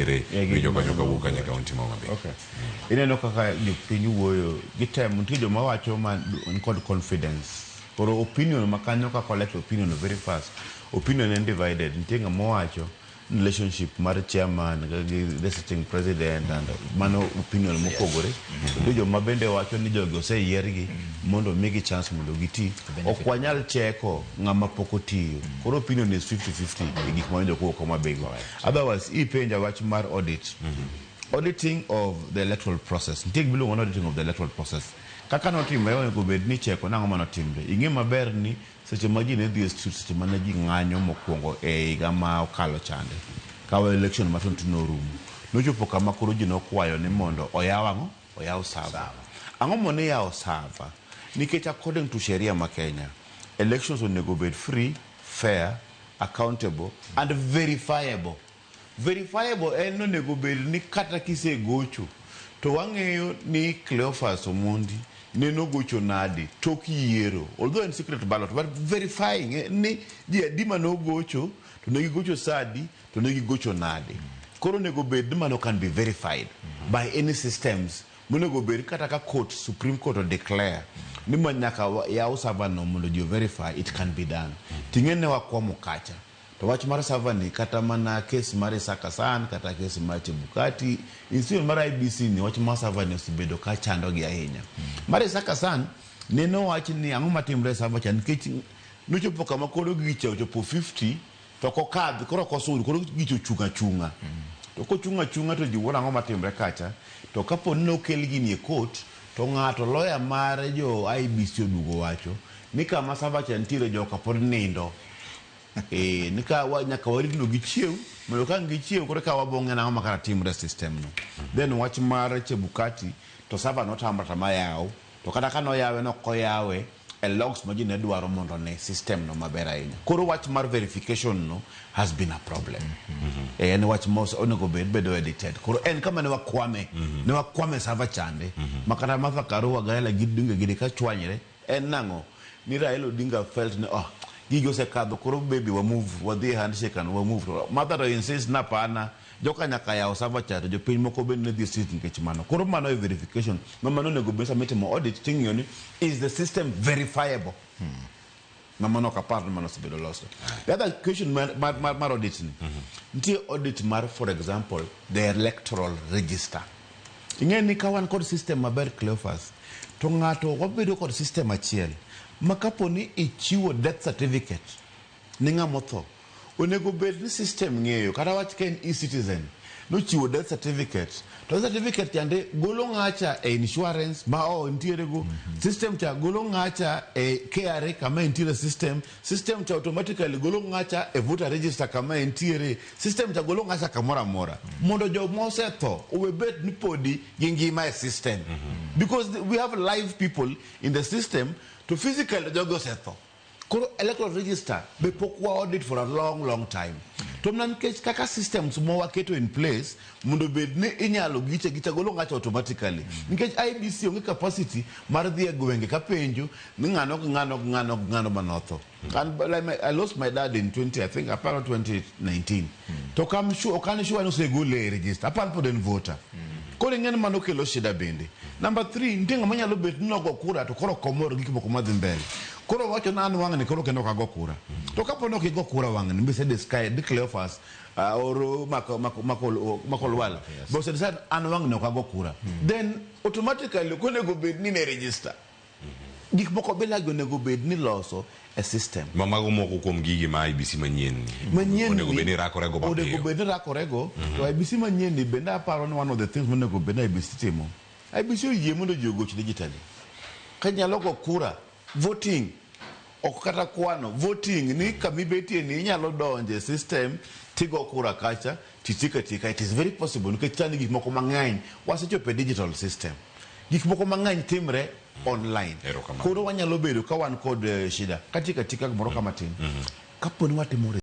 Ere Yeah, winjo gik kanyo ma- kawuok kanyo e kaunti ma Homa Bay. Okay. Ineno kaka jopiny wuoyo gitemo nitie joma wacho ma ni kod confidence koro opinion ma kanyo ka collect opinion very fast opinion en divided nitie ng'ama wacho ni relationship mar chairman gi the sitting president and mano opinion mopogore to nitie joma bende wacho ni jogi oseyiergi mondo migi chance mondo giti ok wanyal cheko ng'ama pok otiyo koro opinion is 50-50 e gik ma winjo kowuok Homa Bay go otherwise ipenja wach mar audit auditing of the electoral process nitie gima iluongo ni auditing of the electoral process kaka notimre onego bed ni cheko nang'o manotimre ing'e maber ni seche ma ji ne dhi e street seche mane ji ng'anyo mokwongo e higa ma okalo chande kawa election ma 2022 norumo nochopo kama koro ji nokwayo ni mondo oyaw ang'o oyaw server ang'o mondo iyawo server nikech according to sheria ma Kenya elections onego bed free fair accountable and verifiable verifiable en onego bed ni kata kisegocho to wang'eyo ni Cleophas Omondi neno gocho nade tok yiero although en secret ballot but verifying ni ji adi manogocho to ne gigocho sa adi to ne gigocho nade koro onego bed ni mano can be verified by any systems monego bed kata ka court supreme court o declare ni ma nyaka yaw server no mondo ji o verify it can be done ting'e ne wakwamo kacha to wach mar server ni kata mana case mar Isaac Hassan kata case mar Chebukati institution mar IEBC ni wach mar server ni osebedo ka chandogi ahinya mar Isaac Hassan neno wach ni ang'o matimre e server cha nikech nochopo kama koro gicha ochopo 50 to ok okadh koro ok osud koro gicha ochung' achung'a to kochung' achung'a to ji wuoro ang'o matimre kacha to kapo ni nokel gini e court to ng'ato lawyer mar jo IEBC oduogo wacho ni kama server cha nitiere joka pod nindo Eh, ni ka wa, nyaka warit no gichiew mondo ka ang' gichiew koro ka wabong'e nang'o ma kara timre e system no then wach mar Chebukati to server notamre tama yaw to kata ka noyawe nok oyawe e logs ma ji ne dwaro mondo ne system no maber ahinya koro wach mar verification no has been a problem Eh, en wach ma onego bed bedo edited koro en kama ne wakwame ne wakwame server chande ma kata Martha Karua gi Raila gi Odinga gini ka chwanyre en nang'o ni Raila Odinga felt ni oh gigi osekadho koro baby wa move wadhi e handshake and wa move to Martha to insist na hapana joka nyaka yaw server cha to jopiny moko bende ne dhi e street nikech mano koro mano e verification ma mano onego bed sama itimo audit ting'iyo ni is the system verifiable ma mano ok apar ni mano osebedo loso the other question mar audit ni nitie audit mar for example the electoral register ing'e ni ka wan kod system maber Cleophas to ng'ato wabedo kod system achiel ma kapo ni ichiwo death certificate ni ng'ama otho onego bed ni system ng'eyo kata wach ka en e-citizen nochiwo death certificate to death certificate chande golo ng'acha e insurance ma o ntiere go system cha golo ng'acha e KRA kama entiere system system cha automatically golo ng'acha e voter register kama entiere system cha golo ng'acha kamoro amora mondo joma osetho owe bet ni podi gi ngima e system because we have live people in the system to physically jogi osetho koro electoral register be pok wa audit for a long long time to mana nikech kaka systems ma waketo in place mondo bed ni inyalo giche gicha golo ng'ato automatically nikech IEBC onge capacity mar dhi e gwenge ka penjo ni ng'ano gi ng'ano gi ng'ano gi ng'ano manotho and like I lost my dad in 20 I think aparo 2019 to ok am sure ok an sure ni osegole e register aparo pod en voter koro ing'e ni mano kelo shida bende number 3 nitie ng'ama nyalo bet ni nogo kura to koro ok omor gi gik moko madhi mbele koro wacho ni an wang'ni koro kendo ok ago kura to kapo ni ok igo kura wang'ni mise decide Cleophas or Mako Lwala yes. But decide an wang'ni ok ago kura then automatically ok onego bed ni ne register gik moko bilagi onego bed ni loso e system Ma mago moko kuom gigi ma IEBC manyien manyien onego bed ni rakorego onego mapiyo. bed ni rakorego to IEBC manyien ni bende aparo ni one of the things monego bed ni IEBC timo IEBC oyie mondo ji ogoch digitally ka nyalo go kura voting ok kata kwano voting ni kamibetie ni inyalo donje e system tigo kura kacha titieko atika it is very possible nikech sani gik moko mang'eny wasechopo e digital system gik moko mang'eny timre online Erokamano. koro wanyalo bedo ka wan kod shida katieko atika gimoro kama tin kapo ni watimo